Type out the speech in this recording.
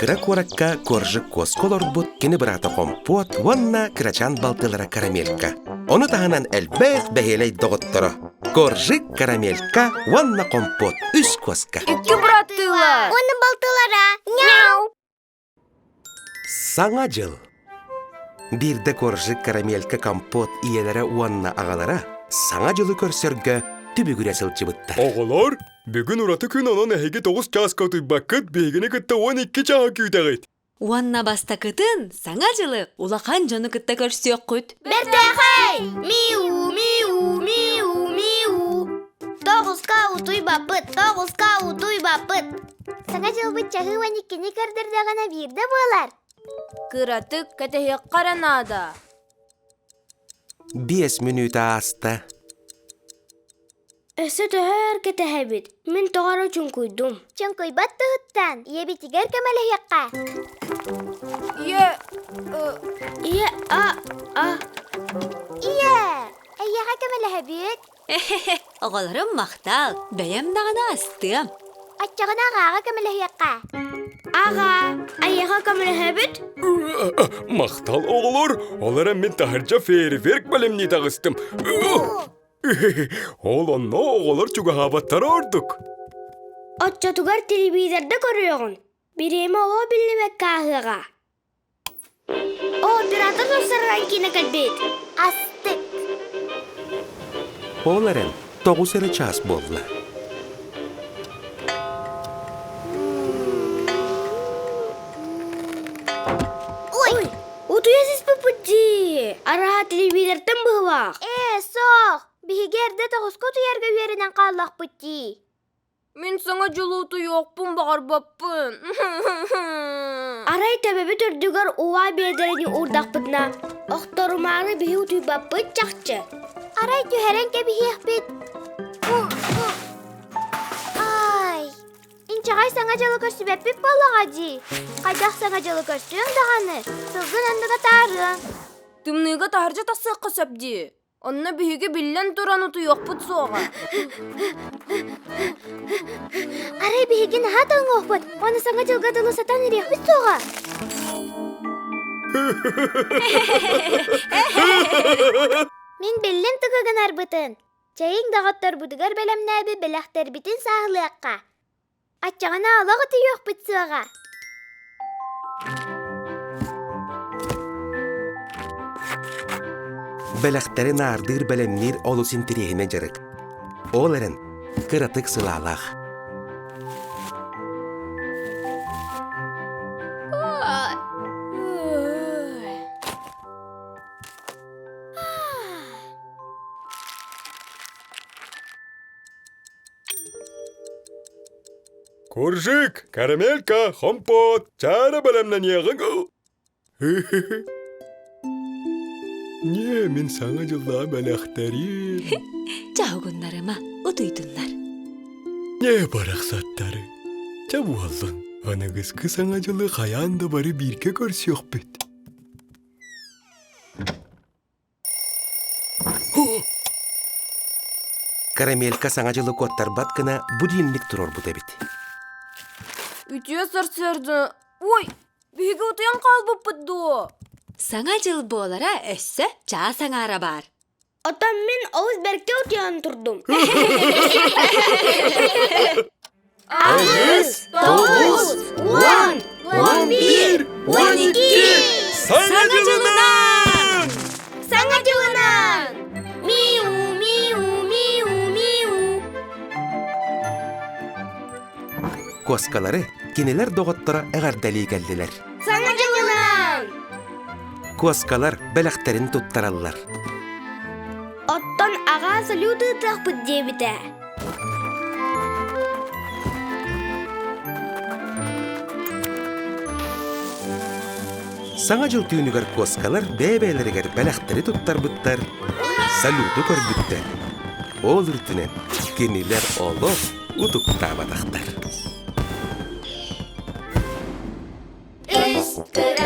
Кыра куоракка Коржик куоска олорбут кини быраата Хомпуот уонна кырачаан балтылара Карамелька. Ону таһынан элбэх бэһиэлэй доҕотторо Коржик, Карамелька уонна Хомпуот үс куоска. Икки быраттыылар. Уонна балтылара. Мяу! Саҥа дьыл. Биирдэ Коржик, Карамелька, Компот ийэлэрэ уонна аҕалара Саҥа дьылы көрсөргө түбүгүрэ сылдьыбыттар. Оҕолор, бүгүн ураты күн онон эһиги тоҕус чааска утуйбаккыт, биһигини кытта 12 чааһы күүтэҕит. Уонна бастакытын Саҥа дьылы улахан дьону кытта көрсүөххүт. Бэртээхэй! Миу, миу, миу, миу. Тоҕуска утуйбаппыт, тоҕуска утуйбаппыт. Саҥа дьылбыт чаһыы уон иккини көрдөрдөҕүнэ биирдэ буолар. Кыратык кэтэһиэххэ эрэ наада. Биэс мүнүүтэ ааста. Өссө төһө өр кэтэһэбит? Мин тоҕо эрэ чуҥкуйдум. Чуҥкуйбат туһуттан ийэбитигэр көмөлөһүөххэ. Ийэ, Ийэ, а, а. Ийэ, эйиэхэ көмөлөһөбүт. Оҕолорум махтал, бэйэм даҕаны астыам. Оччоҕуна аҕаҕа көмөлөһүөххэ. Аҕа, айыаха көмөлөһөбүт? Махтал оҕолор, ол эрэн мин таһырдьа фейерверк бэлэмнии таҕыстым. Ол онно оҕолор чугаһаабаттара ордук. Оччотугар телевизорда көрүөҕүн. Бириэмэ олоо биллибэккэ ааһыаҕа. О, оператор тупсарынан киинэ кэлбит. Астык. Ол эрэн тоҕус эрэ чаас буолла. Ой, Утуйа сыспыппыт дии. Араһа телевизортан быһылаах. Ээ, суох. Биһиги эрдэ тоҕуска утуйарга үөрэнэн хааллахпыт дии. Мин саҥа дьылы утуйуохпун баҕарбаппын. Арай төбөбүт үрдүгэр уа биэдэрэни уурдахпытына, охторумаары биһи утуйбаппыт чахчы. Арай түһэрэн кэбиһиэхпит. Ай, инчэҕэй саҥа дьылы көрсүбэппит буоллаҕа дии. Хайдах саҥа дьылы көрсүөҥ даҕаны, сылгын анныга таарыаҥ. Тымныыга таһырдьа тахсыахха сөп дии. Онно биһиги биллэн туран утуйуохпут суоҕа. Арай биһиги наһаа тоҥуохпут, уонна Саҥа дьылга дылы сатаан ириэхпит суоҕа. Мин биллим тугу гынарбытын. Чэйиҥ доҕотторбутугар бэлэмнээбит бэлэхтэрбитин сааһылыахха. Аччаҕына олох утуйуохпут суоҕа. Бэлэхтэри наардыыр бэлэмниир олус интэриэһинэй дьарык. Ол эрэн, кыратык сылаалаах. Куржик, карамелька, хомпот, чаара бэлэмнэниэҕиҥ. Не, мин саҥа дьыллаах бэлэхтэрим. Чаһугуннарыма, утуйдуннар. Не барахсаттары. Чэ буоллун, аныгыскы саҥа дьылы хайаан да бары бииргэ көрсүөхпүт. Карамелька саҥа дьылы куоттарбат гына будильник туруорбут эбит. Үтүө сарсыарда... Ой, биһиги утуйан хаалбыппыт дуо? Саҥа дьыл буолара өссө чаас аҥаара баар. Оттон мин олус бэркэ утуйан турдум. Аҕыс, тоҕус, уон, уон биир, уон икки! Саҥа дьылынан! Саҥа дьылынан! Миу, миу, миу, миу! Куоскалары кинилэр доҕотторо эҕэрдэлии кэллилэр. Саҥа дьылынан! Куоскалар бэлэхтэрин туттараллар. Оттон аҕаа салют ыытыахпыт диэбитэ. Саҥа дьыл түүнүгэр куоскалар бэйэ-бэйэлэригэр бэлэхтэри туттарбыттар, салюту көрбүттэр. Ол үрдүнэн кинилэр олох утуктаабатахтар. Үс кыра.